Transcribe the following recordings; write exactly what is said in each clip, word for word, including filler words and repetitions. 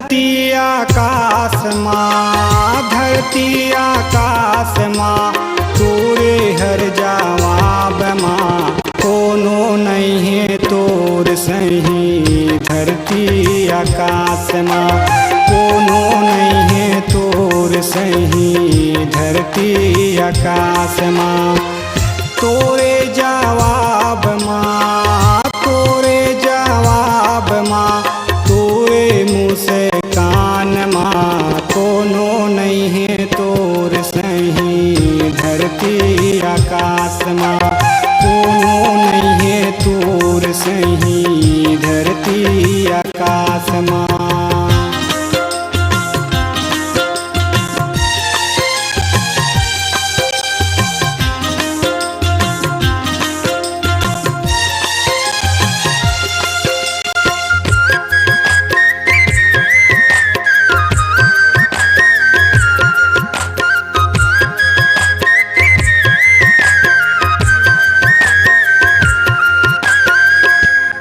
धरती आकाश मा, धरती आकाश मा, तोरे हर जवाब मा, कोनो नइ हे तोर सही। धरती आकाश मा, कोनो नइ हे तोर सही। धरती आकाश मा, तोरे जवाब मा, तोरे जवाब मा, तोरे मुस्कान मा, कोनो नइ हे तोर सही। धरती आकाश मा, कोनो नइ हे तोर सही। धरती आकाश मा।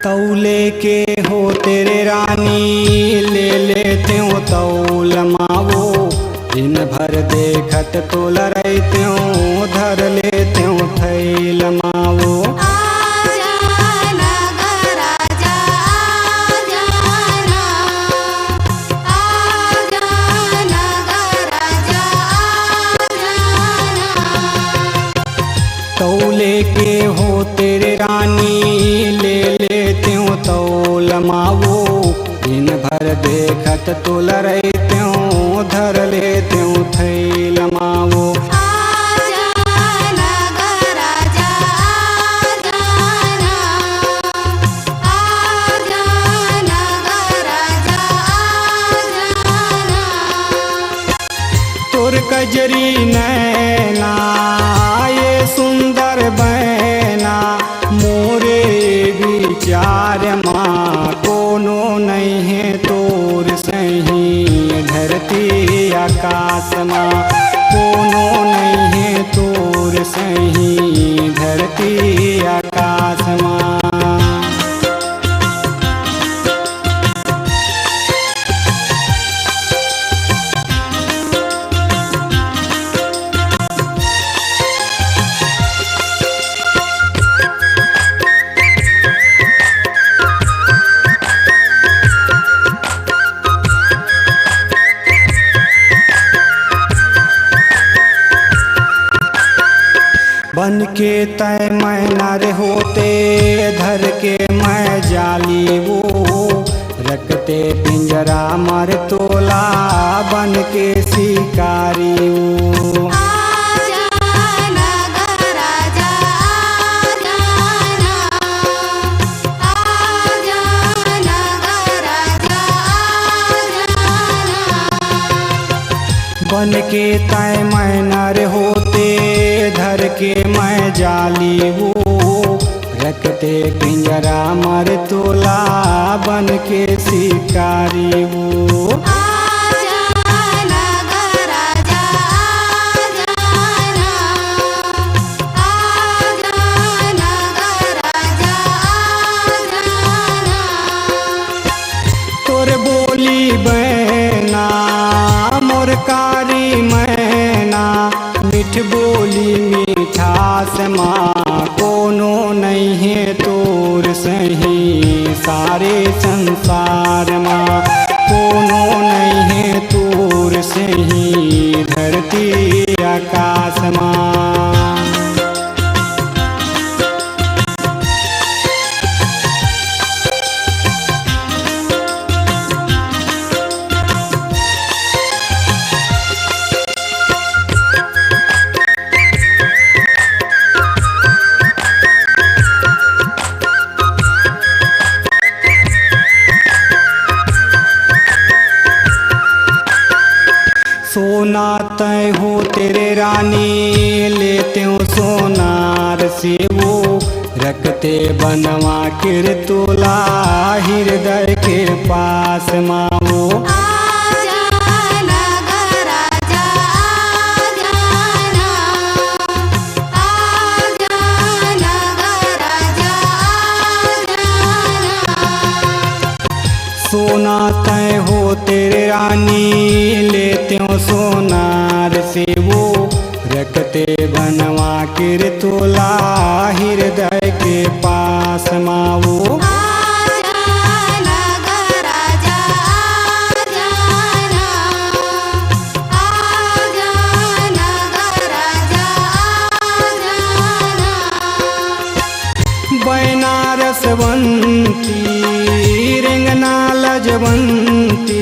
तौले के होते रे रानी, ले लेतेंव तौल मा वो। दिन भर देखत तोला रहितेंव, धर लेतेंव थैल मा वो। आ जाना ग राजा, आ जाना। आ जाना ग राजा, आ जाना। तौले के होते रे रानी, ले लेतेंव तौल मा वो। दिन भर देखत तोला रहितेंव, धर लेतेंव थैल मा वो। आ जाना ग राजा, आ जाना। आ जाना ग राजा, आ जाना। तोर कजरी नैना, ये सुंदर बैना, मोरे विचार मा, कोनो नइ हे तोर सही। धरती आकाश मा, कोनो नइ हे तोर सही। धरती आकाश मा। बन के तैं मैना रे होते, धर के मैं जाली वो। रखते पिंजरा मा रे तोला, बन के शिकारी वो। आ जाना ग राजा, आ जाना। आ जाना ग राजा, आ जाना। बन के तैं मैना रे होते, धर के मैं जाली वो। रखते पिंजरा मा रे तोला, बन के शिकारी वो। आ जाना ग राजा, आ जाना। आ जाना ग राजा, आ जाना। तोर बोली बैना, मोर कारी मैना, मीठ बोली मिठास मा, कोनो नइ हे तोर सही। सारे संसार मा, कोनो नइ हे तोर सही। धरती आकाश मा। सोना तैं होते रे रानी, लेतेंव सोनार से वो। रखते बनवा के रे तोला, हिरदय के पास मा वो। आ जाना ग राजा, आ जाना। आ जाना ग राजा, आ जाना। सोना तैं होते रे सोनार से वो रखते बनवा के रे तोला हृदय के पास मा वो। आ जाना ग राजा, आ जाना, आ जाना ग राजा, आ जाना। बनारस बंती, रेंगना लजवंती,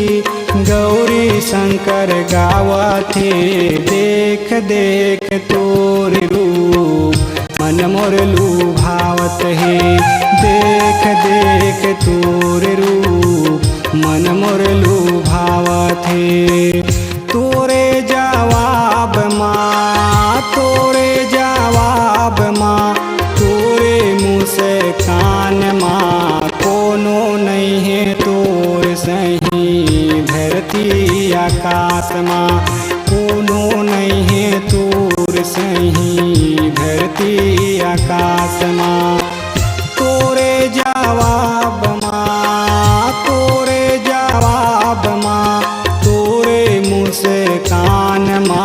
गौरी शंकर गावत हे। देख देख तोर रूप मन मोर लुभावत हे। देख देख तोर रूप मन मोर लुभावत हे। तोरे जवाब मा, तोरे जवाब मा, तोरे मुस्कान मा, कोनो नइ हे तोर सही धरती आकाश मा, कोनो नइ हे तोर सही धरती आकाश मा। तोरे जवाब मा, तोरे जवाब मा, तोरे मुस्कान मा,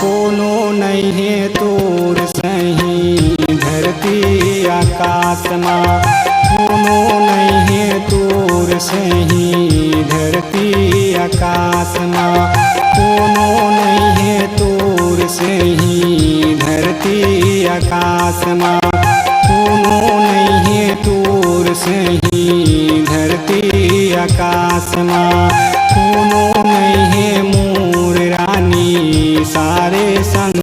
कोनो नइ हे तोर सही धरती आकाश मा, कोनो नइ हे तोर सही धरती आकाश मा, कोनो नइ हे तोर सही धरती आकाश मा, कोनो नइ हे तोर सही धरती आकाश मा, कोनो नइ हे मोर रानी सारे संसार